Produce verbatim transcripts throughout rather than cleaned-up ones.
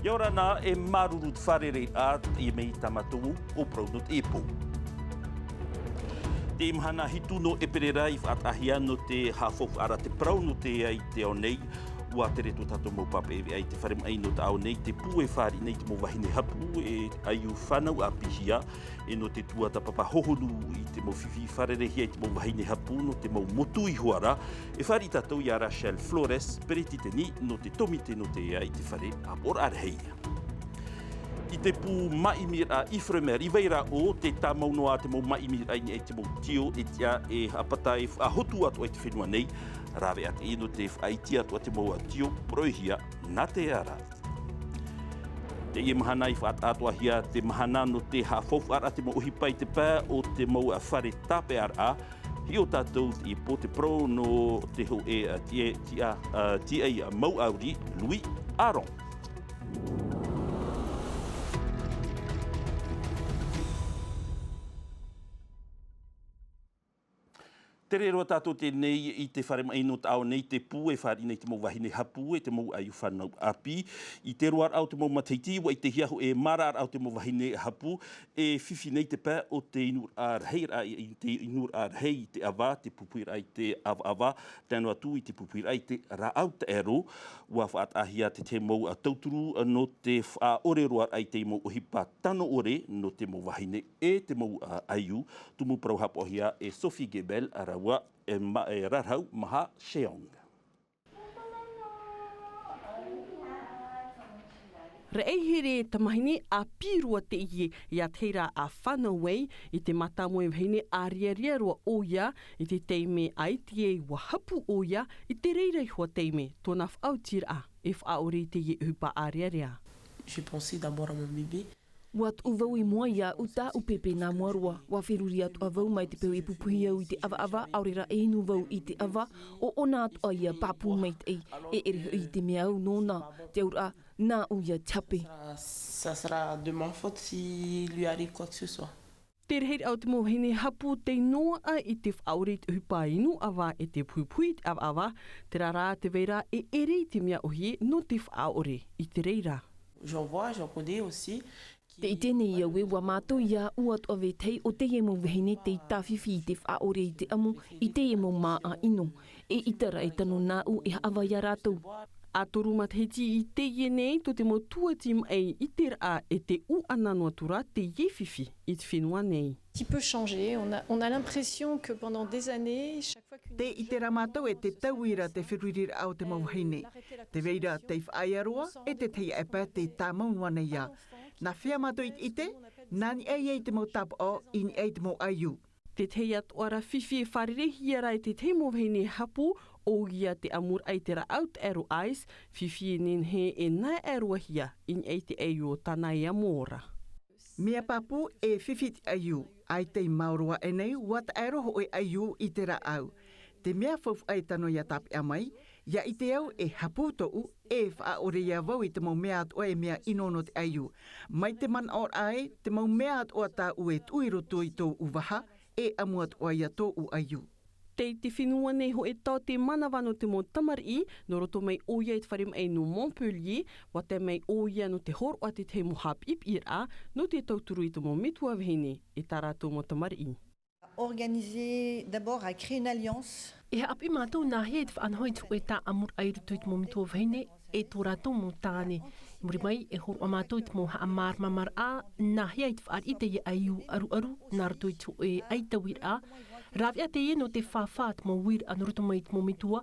Ia ora na e māuruuru te fārereiraʻa i mea i tā mātou ʻōparau nō teie pō. Te mahana hitu nō ʻēperēra i faʻataʻahia nō te haʻafaufaʻaraʻa te parau nō te ea i te ao nei. ʻUa tere tō tātou mau pāpaʻi veʻa i te fare maʻi nō te ao nei, te pū e fāriʻi nei te mau vahine hapū e ʻaiū fānau ʻāpīhia, e nō te tuatāpapa hohonu i te mau fifi fārereihia i te mau vahine hapū nō te mau motu iho ā ra. E fāriʻi tātou iā Rachel Flores, peretiteni nō te tōmite nō te ea i te fare ʻāpoʻoraʻa rahi. I te pū māʻimiraʻa Ifremer i Vairaʻo, tē tāmau noa te mau māʻimiraʻa i niʻa i te mau tio e tiʻa e haʻapata e faʻahotu atoʻa i te fenua nei, rāveʻa teie nō te faʻaiti atoʻa te mau tio poroʻihia nā te ea ra. Teie mahana i faʻataʻatoʻahia te mahana nō te haʻafaufaʻaraʻa te mau ʻohipa i te pae o te mau fare tāpeʻaraʻa. Hiʻo tātou i teie pō te parau nō te hōʻē, ā, tiʻa, ā, tiʻa, ā, mau ʻauri, Louis Aron. Tere roa tātou teie nei i te fare maʻi nō te ao nei, te pū e fāriʻi nei te mau vahine hapū e te mau ʻaiū fānau ʻāpī. I te roaraʻa o te mau matahiti, ʻua ʻitehia hōʻē māraraʻa o te mau vahine hapū e fifi nei te pae o te inuraʻa rahi ra, i te inuraʻa rahi i te ʻava, te pupuiraʻa i te ʻavaʻava, tae noa atu i te pupuiraʻa i te rāʻau taʻero. ʻUa faʻataʻahia te tahi mau, ā, tauturu, ā, nō te faʻaʻore roa raʻa i te mau ʻohipa tano ʻore nō te mau vahine e te mau, ā, ʻaiū. Tumu parau haʻapaʻohia e Sophie Gebel, ā, rāua e ma-, e Rarahau Maha Sheong. Raʻi here tamahine ʻāpī roa teie, ʻia tērā ā fānau ai, i te mātāmua vahine ʻārearea roa ʻoia, i te taime ʻaita ai ʻua hapū ʻoia, i te reira iho ā taime, tōna faʻaotiraʻa, e faʻaʻore i teie ʻohipa ʻārearea. J'ai pensé d'abord à mon bébé. ʻUa tuʻu vau i mua iāʻu tāʻu pepe nā mua roa, ʻua feruri atoʻa vau mai te peu e pupuhi au i te ʻavaʻava, ʻaore rā e inu vau i te ʻava, ʻo ʻōna atoʻa ia pāpū maitaʻi, e ʻere hoʻi i te mea au nōna, te auraʻa, nāʻu ia te hape. Ça, ça sera de ma faute si lui arrive quoi que ce soit. Te rahiraʻa o te mau vahine hapū tei noaʻa i te faʻaʻore i te ʻohipa inu ʻava e te puhipuhi i te ʻavaʻava, terā rā te vai ra e ʻere i te mea ʻōhie nō te faʻaʻore i te reira. J'en vois, j'en connais aussi. Tē ʻite nei au ē, ʻua mātau iāʻu atoʻa vetahi o teie mau vahine tei tāfifi i te faʻaʻore i te ʻamu, i teie mau māʻa ʻino. E ʻita ra e tano nāʻu e haʻavā iā rātou. ʻA toru matahiti i teie nei, tō te mau tuati maʻi i te raʻa e te ʻūʻana noa atu ra teie fifi i te fenua nei. Qui peut changer. On a, on a l'impression que pendant des années, chaque fois qu'une Tē ʻite ra mātou e te tauira te feruriraʻa o te mau vahine. Te vai ra tei faʻaea roa, e te tahi ʻapaʻapa tē tāmau noa nei ā. Nā hea mātou i te ʻite? Nā niʻa i te mau tāpaʻo, i niʻa i te mau ʻaiū. Te tahi atoʻa ra fifi e fārereihia ra e te tahi mau vahine hapū, ʻoia te ʻamuraʻa i te rāʻau taʻero ice, fifi e nehenehe e naeʻaerohia i niʻa i te ʻaiū o tāna e amo ra. Mea pāpū e fifi te ʻaiū, ʻaita i maoro aʻe nei, ʻua taʻero hōʻē ʻaiū i te rāʻau. Te mea faufaʻa e tano ʻia tāpeʻa mai, ʻia ʻite au e hapū tōʻu, e faʻaʻore ïa vau i te mau mea atoʻa e mea ʻino nō te ʻaiū. Mai te manaʻoraʻa ē, te mau mea atoʻa tāʻu e tuʻu i roto i tōʻu vaha, e ʻamu atoʻa ïa tōʻu ʻaiū. Tei te fenua nei hōʻē taote manava nō te mau tamariʻi, nō roto mai ʻoia i te fare maʻi nō Montpellier, ʻua tae mai ʻoia nō te hōroʻa te tahi mau haʻapiʻipiʻiraʻa, nō te tauturu i te mau metua vahine, e tā rātou mau tamariʻi. Organisé d'abord à créer une alliance. E haʻapiʻi mātou nā hea i te faʻanaho i te hōʻē tāʻamuraʻa i roto i te mau metua vahine, e tō rātou mau tāne. I muri mai, e hōroʻa mātou i te mau haʻamāramarama, nā hea i te fāriʻi teie ʻaiū ʻaruʻaru, nā roto i te hōʻē ʻaitauiraʻa. Rāveʻa teie nō te fāfā te mau uiraʻa nō roto mai i te mau metua,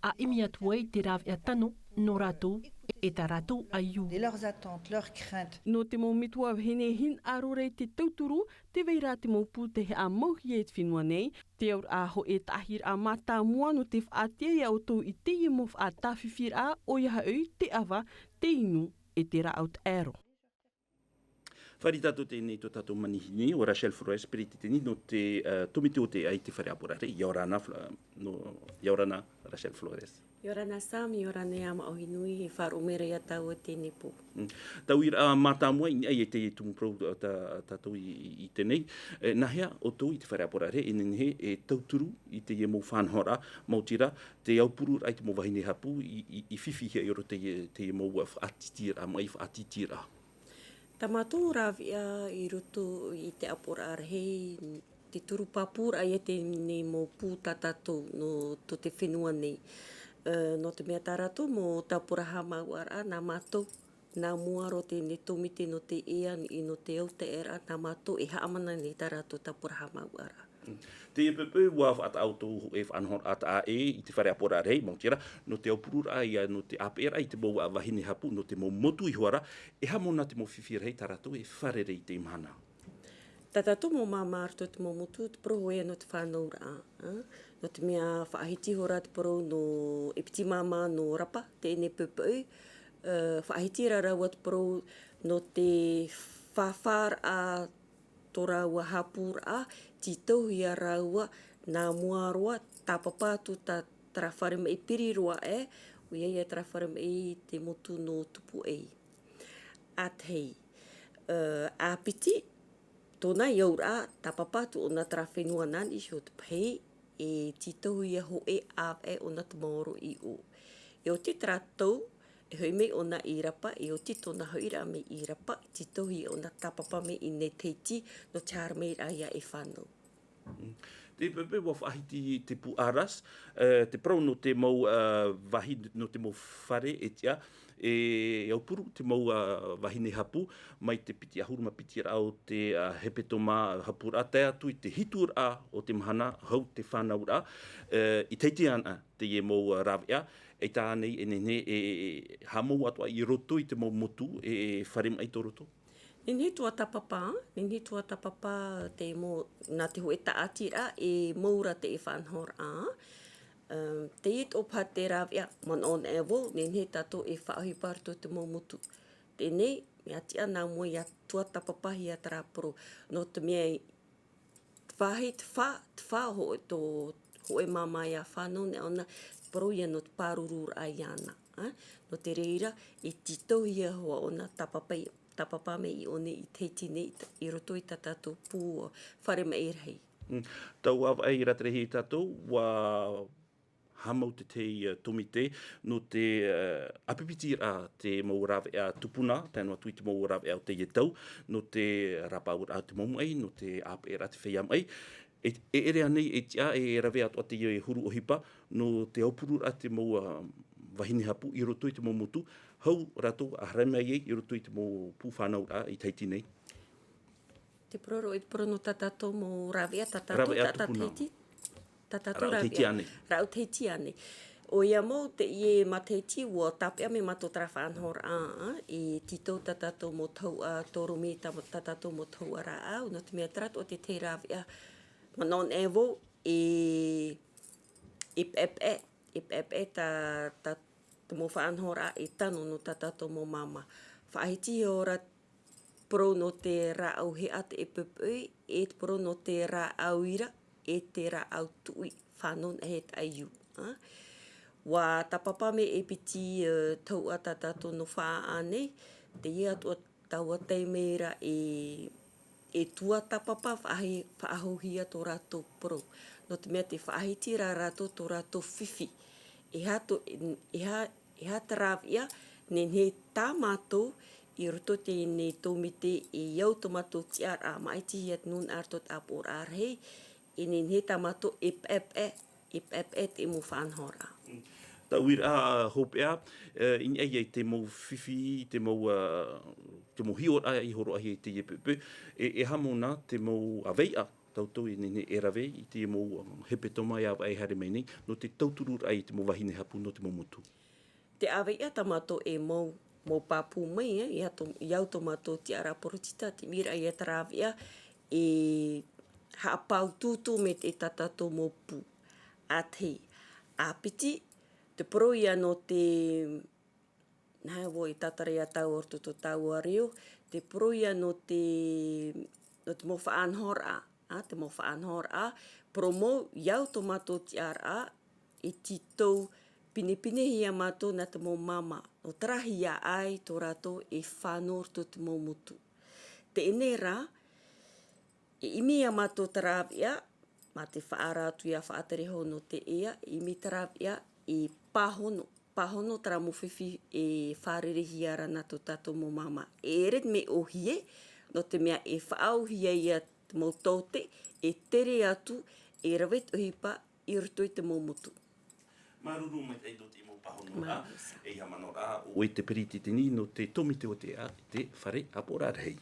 ʻa ʻimi atu ai te rāveʻa tano nō rātou, e tā rātou ʻaiū. Et leurs attentes, leurs craintes. Nō te mau metua vahine hinaʻaro ra i te tauturu, te vai ra te mau pū tei haʻamauhia i te fenua nei, te auraʻa hōʻē taʻahiraʻa mātāmua nō te faʻaʻite ia ʻoutou i teie mau faʻatāfifiraʻa, ʻoia hoʻi te ʻava, te inu, e te rāʻau taʻero. Pari tātou tēnei tō tātou manihini, ʻo Rachel Flores, peretiteni nō te, ā, tōmite ʻōtea i te fare ʻāpoʻoraʻa rahi. ʻIa ora na, Fla-, nō, ʻia ora na, Rachel Flores. ʻIa ora na, Sam, ʻia ora na, ʻāmui nui, e faʻaroʻo mai ra ia tāua tēnei pō. Mm. Tauiraʻa mātāmua i niʻa i te tumu parau tā, tā, tātou i, i, i teie nei. E, nā hea ʻoutou i te fare ʻāpoʻoraʻa rahi, e nehenehe e tauturu i teie mau faʻanahoraʻa, maoti rā, te aupururaʻa i te mau vahine hapu, i, i, i fifi hia i roto i te, te mau faʻatītīraʻa, maʻi faʻatītīraʻa. Tā mātou rāveʻa i roto i te ʻāpoʻoraʻa rahi, te turu pāpūraʻa ia tēnei mau pū tā tātou nō tō te fenua nei. Ā, nō te mea tā rātou mau tāpura haʻamāuʻaraʻa, nā mātou, nā mua roa tēnei tōmite nō te ʻēʻa i nō te autaearaʻa, nā mātou e haʻamana nei tā rātou tāpura haʻamāuʻaraʻa. Te poʻipoʻi ʻua faʻataʻa ʻoutou hōʻē faʻanahoraʻa taʻa ʻē i te fare ʻāpoʻoraʻa rahi, maoti rā, nō te aupururaʻa ia, nō te ʻāpeʻeraʻa i te mau vahine hapu, nō te mau motu ihora, e aha mau nā te mau fifi rahi tā rātou e fārerei i teie mahana. Tā tātou mau māmā roto i te mau motu, te parau hoʻi nō te fānauraʻa, ā? Nō te mea faʻahiti ihora te parau nō, e piti māmā nō Rapa, teie poʻipoʻi, ā, faʻahiti ra rāua te parau nō te fāfāraʻa tō rāua hapūraʻa, tītauhia rāua nā mua roa, tāpapa atu tā terā fare maʻi piri roa aʻe, ʻoia ia terā fare maʻi i te motu nō Tupuaʻi. ʻA tahi, ā, ʻa piti, tōna i auraʻa, tāpapa atu ʻōna terā fenua nā niʻa iho te pahi, e tītauhia hōʻē ʻāvaʻe ʻōna te maoro i ʻō. E oti terā tau, e hoʻi mai ʻōna i Rapa, e oti tōna hoʻiraʻa mai i Rapa, e tītauhia ʻōna tāpapa mai i Nēteiti, nō te haere mai ra ia e fānau. Mm. Te poʻipoʻi ʻua faʻahiti te pū Aras, ā, te parau nō te mau, ā, vāhi, nō te mau fare e tiʻa, e aupuru te mau, ā, vahine hapu, mai te piti ʻahuru mā piti raʻa o te, ā, hepetoma hapuraʻa, tae atu i te hituraʻa o te mahana, hau te fānauraʻa, ā, i teie ana teie mau, ā, rāveʻa, e tā nei e nehenehe, e, e, e, haʻamau atoʻa i roto i te mau motu, e, e fare maʻi tō roto. Nehenehe tuatāpapa, nehenehe tuatāpapa te mau, nā te hōʻē tāʻatiraʻa, e mau ra te faʻanahoraʻa. Ā, teie atoʻa paha te rāveʻa, manaʻo anaʻe vau, nehenehe tātou e faʻaʻohipa roto te mau motu. Teie nei, mea tiʻa nā mua ʻia tuatāpapahia terā parau. Nō te mea, te vāhi te fā, te fā hō-, tō hōʻē māmā ʻia fānau nei ʻōna, parau ia nō te pārururaʻa iāna, ā? Nō te reira, e tītauhia hoʻi ʻōna tāpapa i, tāpapa mai i ʻō nei i Tahiti nei, i t-, i roto i tā tātou pū fare maʻi rahi. Mm. Tau ʻāvaʻe i rātere hia tātou, ʻua haʻamau te tahi, ā, tōmite, nō te, ā, ʻāpipitiraʻa te mau rāveʻa tupuna, tae noa atu i te mau rāveʻa o teie tau, nō te rāpauraʻa te mau maʻi, nō te ʻāpeʻeraʻa te feiā maʻi. E, e ʻere ānei, e tiʻa, e rave atoʻa teie huru ʻohipa, nō te aupururaʻa te mau, ā, vahine hapu i roto i te mau motu, hau rātou a haere mai ai i roto i te mau pū fānauraʻa i Tahiti nei. Te parau roa, te parau nō tā tātou mau rāveʻa, tā tātou, rāveʻa tā, tā tupuna. Tahiti, tā tātou rāveʻa. Rāʻau Tahiti ānei. Rāʻau Tahiti ānei. ʻOia mau teie matahiti, ʻua tāpeʻa mai mātou terā faʻanahoraʻa, ā, e tītau tā tātou mau tauʻa tōrome, tā, tā tātou mau tauʻa rāʻau, nō te mea terā atoʻa te tahi rāveʻa, manaʻo anaʻe vau, e, e peʻepeʻe, e peʻepeʻe tā, tā te mau faʻanahoraʻa e tano nō tā tātou mau māmā. Faʻahiti ihora parau nō te rāʻau heʻa te poʻipoʻi, e te parau nō te rāʻau ira, e te rāʻau tuʻi, fānau nā he taʻaiu, ā? ʻUa tāpapa mai e piti, ā, tauʻa tā tātou nō Faʻaʻā nei, teie atoʻa taua taime ra e, e tuatāpapa faʻahi-, faʻahouhia tō rātou parau. Nō te mea tē faʻahiti ra rātou tō rātou fifi. E aha tō, e aha, e aha te rāveʻa, nehenehe tā mātou i roto i teie nei tōmite e au tō mātou tiʻaraʻa, maʻitihia te nūnaʻa roto i te ʻāpoʻoraʻa rahi, e nehenehe tā mātou e peʻepeʻe, e peʻepeʻe te mau faʻanahoraʻa. Tauiraʻa hopeʻa, e, i niʻa i te mau fifi, te mau, ā, te mau hiʻoraʻa i hōroʻahia i teie poʻipoʻi, e, e aha mau nā te mau ʻāvaʻe tātou e nehenehe e rave i te mau, ā, hepetoma e ʻāvaʻe haere mai nei, nō te tautururaʻa i te mau vahine hapu nō te mau motu. Te ʻāvaʻe tā mātou e mau, mau pāpū mai, e, i au tō, i au tō mātou tiʻaraʻa poritita, te ʻimiraʻa ia te rāveʻa, e haʻapāutuutu mai te tā tātou mau pū. ʻA tahi, ʻa piti, te parau ia nō te, nā hea vau e tātara ia tāua roto tō tāua reo, Te poroia nō te, nō te mau faʻanahoraʻa, a, te mau faʻanahoraʻa, poromou i au tō mātou tiʻaraʻa, e tītau pinepinehia mātou nā te mau māmā, nō te rahi ia ai tō rātou e fānau roto te mau motu. Teie nei rā, e ʻimi ia mātou te rāveʻa, mā te faʻaara atu ia faʻatere hou nō te ea, e ʻimi te rāveʻa, e pāhono, pāhono terā mau fifi e fārereihia ra nā tō tātou mau māmā. E ʻere te mea ʻōhie, nō te mea e faʻaauhia ia te mau taote, e tere atu, e rave te ʻohipa i roto i te mau motu. Māuruuru maitaʻi nō te mau pāhonoraʻa, e ia manaʻo rā, ʻoe te peretiteni nō te tōmite o te, a, te fare ʻāpoʻoraʻa rahi.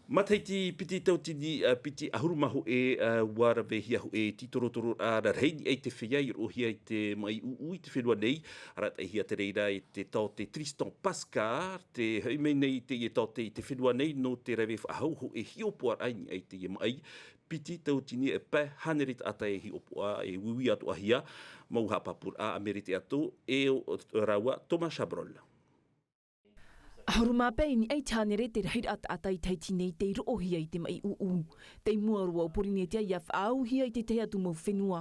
Matahiti piti tauatini, a, piti ʻahuru mā hōʻē, a, ʻua ravehia hōʻē tītorotororaʻa rarahi i te feiā i roʻohia i te maʻi ʻūʻū i te fenua nei, arataʻihia te reira e te taote Tristan Pascal, te hoʻi mai nei teie taote i te fenua nei nō te rave faʻahou hōʻē hiʻopoʻaraʻa i teie maʻi, piti tauatini e pae hānere taʻata e hiʻopoʻa e uiui atoʻahia, mau haʻapāpūraʻa a Merete Ato, e ʻo rāua Thomas Chabrol. ʻAhuru mā pae i niʻa i te hānere te rahiraʻa taʻata i Tahiti nei tei roʻohia i te maʻi ʻūʻū. Tei mua roa o Porinetia ia faʻaauhia i te tahi atu mau fenua.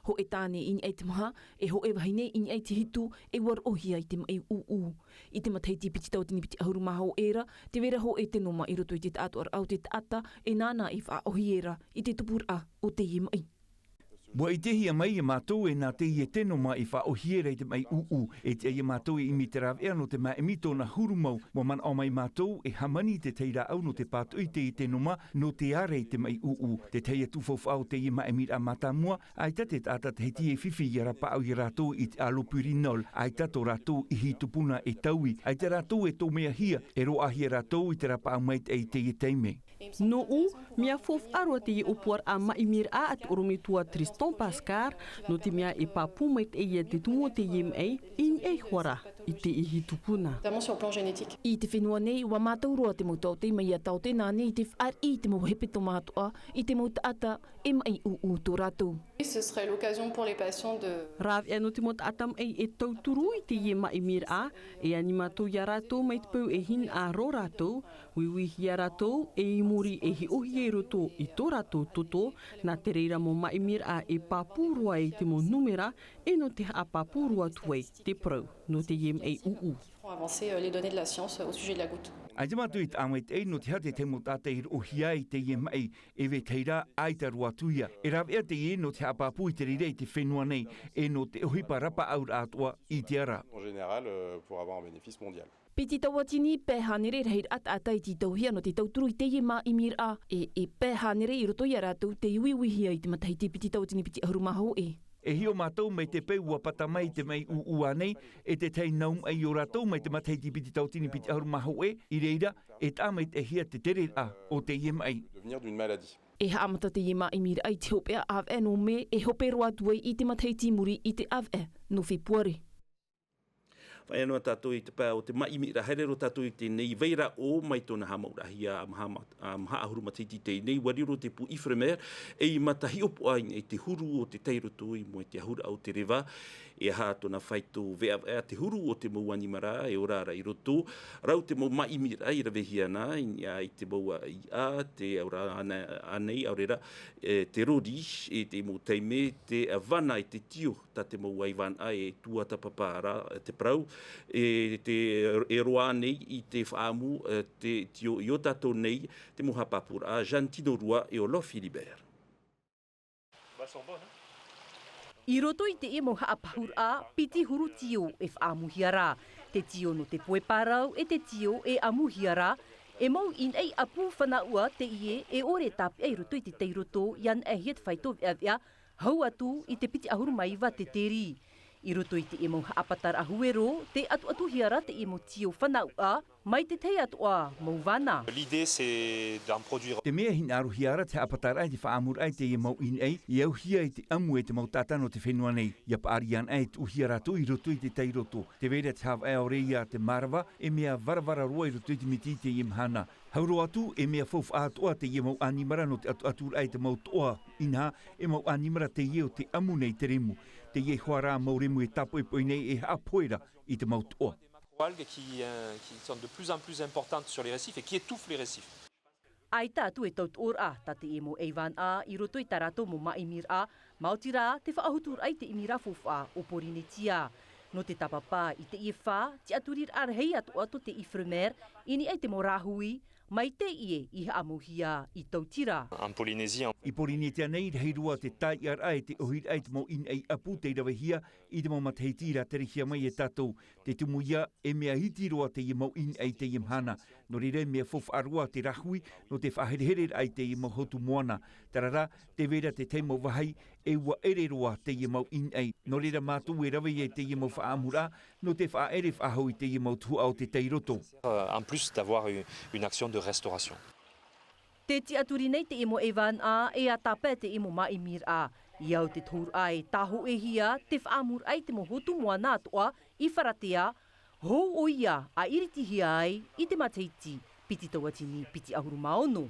Hōʻē tāne i niʻa i te maha, e hōʻē vahine i niʻa i te hitu, e ʻua roʻohia i te maʻi ʻūʻū. I te matahiti piti tauatini piti ʻahuru mā hōʻē ra, tē vai ra hōʻē tēnoma i roto i te taʻatoʻaraʻa o te taʻata, e nāna e faʻaʻōhie ra i te tupuraʻa o teie maʻi. ʻUa ʻitehia mai e mātou e nā teie tēnoma e faʻaʻōhie ra i te maʻi ʻūʻū. E tiʻa ia mātou e ʻimi te rāveʻa nō te māʻimi tōna huru mau. ʻUa manaʻo mai mātou e hāmani i te tahi rāʻau nō te pātoʻi i teie tēnoma nō te ara i te maʻi ʻūʻū. Te tahi atu faufaʻa o teie māʻimiraʻa mātāmua, ʻaita te taʻata Tahiti e fifi ia rapaʻau ia rātou i te allopurinol, ʻaita tō rātou ihi tupuna e taui, ʻaita rātou e tōmeahia, e roaʻahia rātou i te rapaʻau maitaʻi i teie taime. Nōʻu, mea faufaʻa roa teie ʻōpuaraʻa māʻimiraʻa a te ʻorometua Tristan Pascal, nō te mea e pāpū maitaʻi ia te tumu o teie maʻi, i niʻa iho ā ra i te ihi tupuna. Notamment sur le plan génétique. I te fenua nei, ʻua mātau roa te mau taote mai ia taote nā nei i te fāriʻi i te mau hepetoma atoʻa, i te mau taʻata e maʻi ʻūʻū tō rātou. Ce serait l'occasion pour les patients de Rāveʻa nō te mau taʻata maʻi e tauturu i teie māʻimiraʻa, e ani mātou ia rātou mai te peu e hinaʻaro rātou, uiuihia rātou, e i muri e hiʻohia i roto i tō rātou toto, nā te reira mau māʻimiraʻa e pāpū roa i te mau nūmera, e nō te haʻapāpū roa atu ai te parau nō teie maʻi ʻūʻū. Avancer, euh, les données de la science au sujet de la goutte. ʻAita mātou i taʻa maitaʻi nō te aha te tahi mau taʻata i roʻohia i teie maʻi, e vetahi rā, ʻaita roa atu ia. E rāveʻa teie nō te haʻapāpū i te reira i te fenua nei, e nō te ʻohipa rapaʻauraʻa atoʻa i te ara. En général, euh, pour avoir un bénéfice mondial. Piti tauatini pae hānere rahiraʻa taʻata i tītauhia nō te tauturu i teie māʻimiraʻa, e, e pae hānere i roto ia rātou tei uiuihia i te matahiti piti tauatini piti ʻahuru mā hōʻē. E hiʻo mātou mai te peu ʻua pata mai te maʻi ʻūʻū ānei, e te tahi nau maʻi o rātou mai te matahiti piti tauatini piti ʻahuru mā hōʻē, i reira, e taʻa maitaʻihia te tereraʻa o teie maʻi. Devenir d'une maladie. E haʻamata teie māʻimiraʻa i te hopeʻa ʻāvaʻe nō Mē, e hope roa atu ai i te matahiti i muri i te ʻāvaʻe nō Fepuare. Faʻaea noa tātou i te pae o te māʻimiraʻa, haere roa tātou i teie nei, vai ra ʻō mai tōna haʻamauraʻahia, a maha ma-, a maha ʻahuru matahiti i teie nei, ʻua riro te pū Ifremer ei mata hiʻopoʻa i te huru o te tairoto i mua i te ahuraʻa o te reva, e aha tōna faito veʻaveʻa te huru o te mau ʻanimara e ora ra i roto, rau te mau māʻimiraʻa i ravehia na, i niʻa i te mau iʻa, te auraʻa āna-, ānei, ʻaore ra, e, te rori, e te mau taime, te vana i te tio, tā te mau ʻaivānaʻa e tuatāpapa ra te parau, e te, e roaʻa nei i te faʻaʻamu, e, te tio i ō tātou nei, te mau haʻapāpūraʻa, Jeanne Tinorua e ʻo Laure Philibert. I roto i teie mau haʻapāpūraʻa, piti huru tio e faʻaʻamuhia ra. Te tio nō te poe pārau e te tio e ʻamuhia ra, e mau i niʻa i ʻapū fanauʻa teie e ʻore e tāpeʻa i roto i te tairoto, i anaʻehia te faito veʻaveʻa, hau atu i te piti ʻahuru mā iva te teri. I roto i teie mau haʻapataraʻa huero, tē ʻatuʻatuhia ra teie mau tio fanauʻa, mai te tahi atoʻa mau vana. L'idée, c'est d'un produit. Te mea e hinaʻarohia ra te haʻapataraʻa i te faʻaʻamuraʻa i teie mau ʻīnaʻi, i auhia i te ʻamu e te mau taʻata nō te fenua nei, ʻia paʻari ana e tuʻuhia rātou i roto i te tairoto. Tē vai ra te hāvaʻe ʻaore ia te mārava, e mea varavara roa i roto i te miti i teie mahana. Hau roa atu, e mea faufaʻa atoʻa teie mau ʻanimara nō te ʻatuʻaturaʻa i te mau toʻa, inaha, e mau ʻanimara teie o te ʻamu nei te remu. Teie hoʻi rā mau remu e tāpoʻipoʻi nei e haʻapohe ra i te mau toʻa. Algues qui, euh, qui sont de plus en plus importantes sur les récifs et qui étouffent les récifs. ʻAita atu e tautoʻoraʻa tā te ʻimo ʻeivānaʻa i roto i tā rātou mau māʻimiraʻa, maoti rā te faʻahuturaʻa i te ʻimiraʻa faufaʻa o Porinetia. Nō te tāpapa i teie fā tiʻaturiraʻa rahi atoʻa tō te Ifremer, i niʻa i te mau rāhui, mai teie i haʻamauhia i Tautira. En Polynésie, en I Porinetia nei, rahi roa te tāiʻaraʻa e te ʻohiraʻa i te mau ʻīnaʻi ʻapu tei ravehia i te mau matahiti i rāterehia mai e tātou. Te tumu ia, e mea iti roa teie mau ʻīnaʻi i teie mahana. Nō reira, e mea faufaʻa roa te rāhui nō te faʻaherehereraʻa i teie mau hotu moana. Terā rā, tē vai ra te tahi mau vāhi e ʻua ʻere roa teie mau ʻīnaʻi. Nō reira, mātou e rave ai i teie mau faʻaʻamuraʻa nō te faʻaʻere faʻahou i teie mau tuhaʻa o te tairoto. Euh, en plus d'avoir une, une action de restauration. Tē tiʻaturi nei te ʻimo ʻeivānaʻa e ʻa tāpae te ʻimo māʻimiraʻa. I au te tohuraʻa e tāhōʻēhia te faʻaʻamuraʻa i te mau hotu moana atoʻa i Faratea, hou ʻoia a iritihia ai i te matahiti piti tauatini piti ʻahuru mā ono.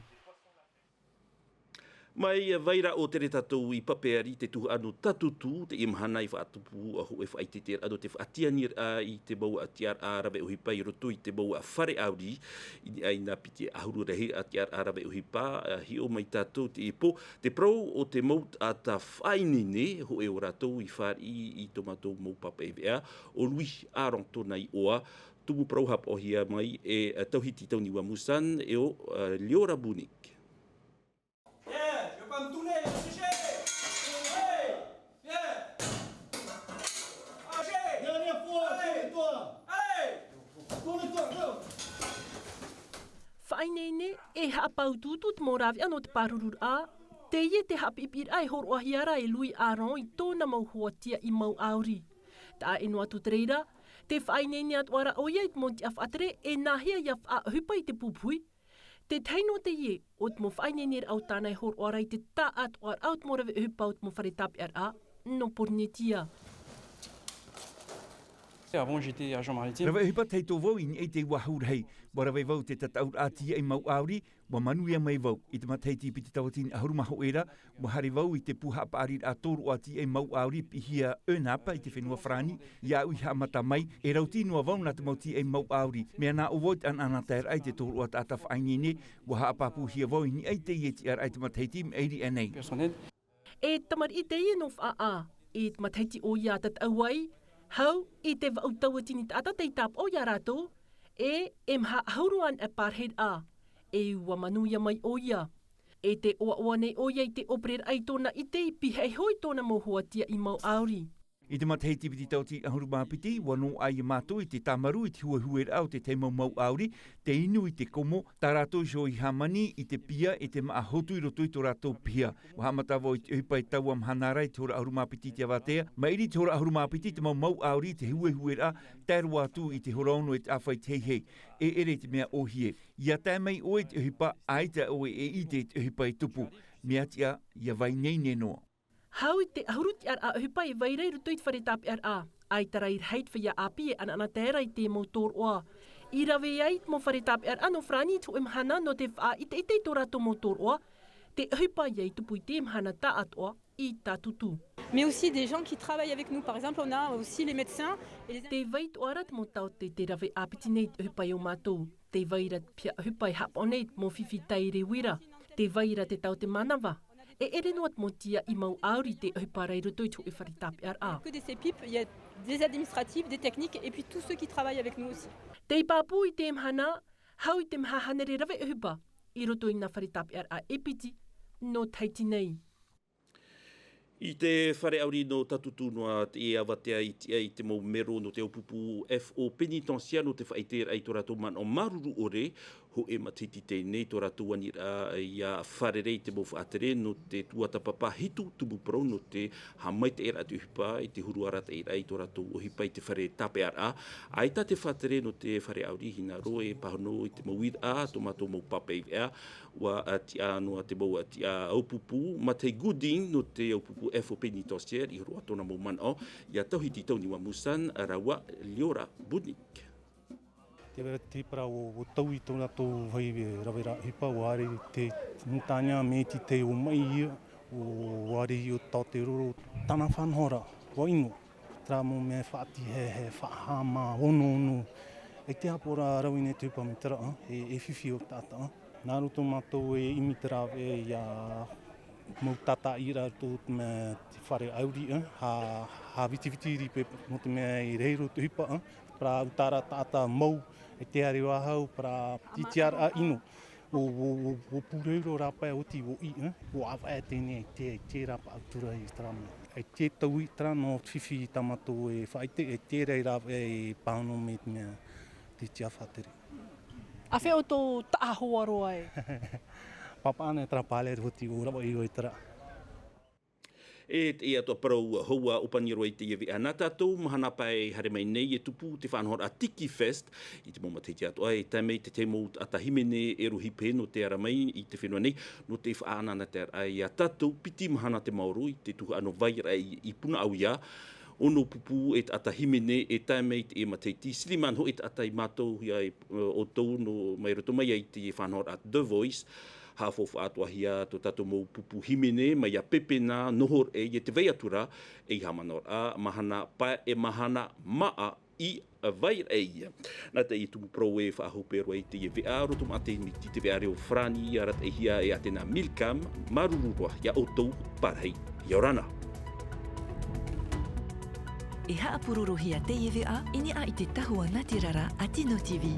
Mai, e vai ra ʻo Tere Tātou i Papeari, te tuhaʻa nō Tātūtū, teie mahana i faʻatupu a hōʻē faʻaʻiteʻiteraʻa nō te faʻatiʻaniraʻa i te mau tiʻaraʻa rave ʻohipa i roto i te mau fare ʻāuri. I niʻa i nā piti ʻahuru rahi tiʻaraʻa rave ʻohipa, a, hiʻo mai tātou teie pō, te parau o te mau taʻata faʻaineine, hōʻē o rātou i fāriʻi i tō mātou mau pāpaʻi veʻa, ʻo Louis Aaron tōna iʻoa, tumu parau haʻapaʻohia mai e, a, Tauhiti Tauniua Musan, e ʻo, a, Liora Bunik. Faʻaineine e haʻapāutuutu te mau rāveʻa nō te pārururaʻa, teie te haʻapiʻipiʻiraʻa e hōroʻahia ra e Louis Aaron i tōna mau hoa tiaʻi mau ʻāuri. Taʻa ʻē noa atu te reira, te faʻaineine atoʻa ra ʻoia i te mau tiʻa faʻatere e nāhea ia faʻaʻohipa i te pupuhi. Te tahi noa teie, ʻo te mau faʻaineineraʻa o tāna e hōroʻa ra i te taʻatoʻaraʻa o te mau rave ʻohipa o te mau fare tāpeʻaraʻa nō Porinetia. Avant, j'étais agent maritime. Rave ʻohipa tahito vau i niʻa i te uāhu rahi. ʻUa rave vau i te tataʻuraʻa tiaʻi mau ʻāuri, ʻua manuia mai vau. I te matahiti piti tauatini ʻahuru mā hōʻē ra, ʻua haere vau i te pū haʻapaʻariraʻa tōroʻa tiaʻi mau ʻāuri piʻihia ʻEnapa i te fenua Farāni. Iāʻu i haʻamata mai, e rauti noa vau nā te mau tiaʻi mau ʻāuri. Mea nā ʻō vau i te ʻanaʻanataeraʻa i te tōroʻa taʻata faʻaineine, ʻua haʻapāpūhia vau i niʻa i teie tiʻaraʻa i te matahiti i maʻiri aʻe nei. Personnel. E tamariʻi teie nō Faʻaʻā, i te matahiti ʻoia a tataʻu ai, hau i te vaʻu tauatini taʻata tei tāpaʻo iā rātou, e, e maha ʻahuru anaʻe parahiraʻa, e ʻua manuia mai ʻoia. E tē ʻoaʻoa nei ʻoia i te ʻōpereraʻa i tōna ʻite i pihaʻi iho i tōna mau hoa tiaʻi mau ʻāuri. I te matahiti piti tauatini ʻahuru mā piti, ʻua noaʻa ia mātou i te tāmarū i te huehueraʻa o te tahi mau mau ʻāuri, te inu i te komo, tā rātou iho i hāmani i te pia e te māʻa hotu i roto i tō rātou piha. ʻUa haʻamata vau i te ʻohipa i taua mahana ra i te hora ʻahuru mā piti i te avatea, maʻiri i te hora ʻahuru mā piti i te mau mau ʻāuri i te huehueraʻa, tae roa atu i te hora ono e te ʻāfa i te heihei. E ʻere i te mea ʻōhie. ʻIa tae mai ʻoe i te ʻohipa, ʻaita ʻoe e ʻite i te ʻohipa e tupu. Mea tiʻa, ʻia vai ineine noa. Hau i te ʻahuru tiʻaraʻa ʻohipa e vai ra i roto i te fare tāpeʻaraʻa. ʻAita rā i rahi te feiā ʻāpī e ʻanaʻanatae ra i te mau tōroʻa. I rave ai te mau fare tāpeʻaraʻa nō Farāni i te hōʻē mahana nō te faʻaʻiteʻite i tō rātou mau tōroʻa. Te ʻohipa ïa i tupu i te mahana taʻatoʻa i Tātūtū. Mais aussi des gens qui travaillent avec nous. Par exemple, on a aussi les médecins et les Tē vai atoʻa ra te mau taote tei rave ʻāpiti nei i te ʻohipa i ō mātou. Tē vai ra te piha ʻohipa e haʻapaʻo nei i te mau fifi taire uira. Tē vai ra te taote manawa. E ʻere noa te mau tiaʻi mau ʻāuri tei ʻohipa ra i roto i te hōʻē fare tāpeʻaraʻa. Que des CEPIP, il y a des administratifs, des techniques et puis tous ceux qui travaillent avec nous aussi. Tei pāpū i te mahana, hau i te maha hānere rave ʻohipa i roto i nā fare tāpeʻaraʻa e piti nō Tahiti nei. I te fare ʻāuri nō Tātūtū noa te avatea i tiʻa i te mau mero nō te ʻōpupu F O Pénitentiaire nō te faʻaʻiteraʻa i tō rātou manaʻo māuruuru ʻore, hōʻē matahiti teie nei tō rātou aniraʻa ʻia fārerei i te mau faʻatere nō te tuatāpapa hitu tumu parau nō te haʻamaitaʻiraʻa te ʻohipa i te huru arataʻiraʻa i tō rātou ʻohipa i te fare tāpeʻaraʻa. ʻAita te faʻatere nō te fare ʻāuri, hinaʻaro e pāhono i te mau uiraʻa tō mātou mau pāpaʻi veʻa. ʻUa tiʻa noa te mau tiʻa ʻōpupu, Matthew Gooding nō te ʻōpupu F O Pénitentiaire, i hōroʻa tōna mau manaʻo iā Tauhiti Tauniua Musan rāua Liora Bunik. Te, te parau o, o tau i tō rātou vāhi raveraʻa ʻohipa, ʻua haere te Nutania me te tei ō mai ia, ʻua haere i ō tau te roro, tāna faʻanahoraʻa, ʻua ʻino. Terā mau mea e faʻatiʻa, he, he faʻahaʻamā, ono, ono, E te hāpō rā rau i nei te hupa me te raʻa, e, e fifi o taʻata. Nā roto mātou e ʻimi te rāveʻa ia mau tātaʻi rā roto me te fare ʻauri, ha, ha vitiviti ripe mō te mea i reiro te hupa, parā uta rā taʻata mau, e te are vāhau, parā titiaraʻa ʻino. O, o, o, o pūreuro rā pae oti o i, o avaʻe tēnei e te, e te rā paʻautura i te rā mea. E te tau i te rā nō fifi tā mātou e faʻaite, e te rei rā e pāhono me te mea te tia fatere. A whea o tō taʻa hoa roa e? Papa ana e te rā pāle oti o rava i o e te rā. E te atoʻa parau hoʻi ʻōpani roa i teie veʻa nā tātou mahana pae e haere mai nei e tupu te faʻanahoraʻa Tiki Fest. I te mau matahiti atoʻa e tae mai te tahi mau taʻata hīmene e rohi pē nō te ara mai i te fenua nei, nō te faʻaʻanaʻanataeraʻa ia tātou piti mahana te maoro i te tuhaʻa nō Vairaʻe i, i Punaʻauia. Ono pupu e taʻata hīmene e tae mai i teie matahiti, siriman hoʻi taʻata i mātauhia e, ō, ʻoutou nō mai roto mai ai te faʻanahoraʻa The Voice. Haʻafaufaʻa atoʻahia tō tātou mau pupu hīmene mai iā Pepena, Nohoraʻa, e te Vai Atura, e haʻamanaʻo ra, mahana pae e mahana māʻa i Vairaʻe. Nā teie tumu parau e faʻahope roa i teie veʻa, roto maʻa te miti te veʻa reo farāni, arataʻihia e Atena Milcam, māuruuru roa iā ʻoutou, pārahi, ʻia ora na. E haʻapurorohia teie veʻa, i niʻa i te tahua nātirara a Tino TV.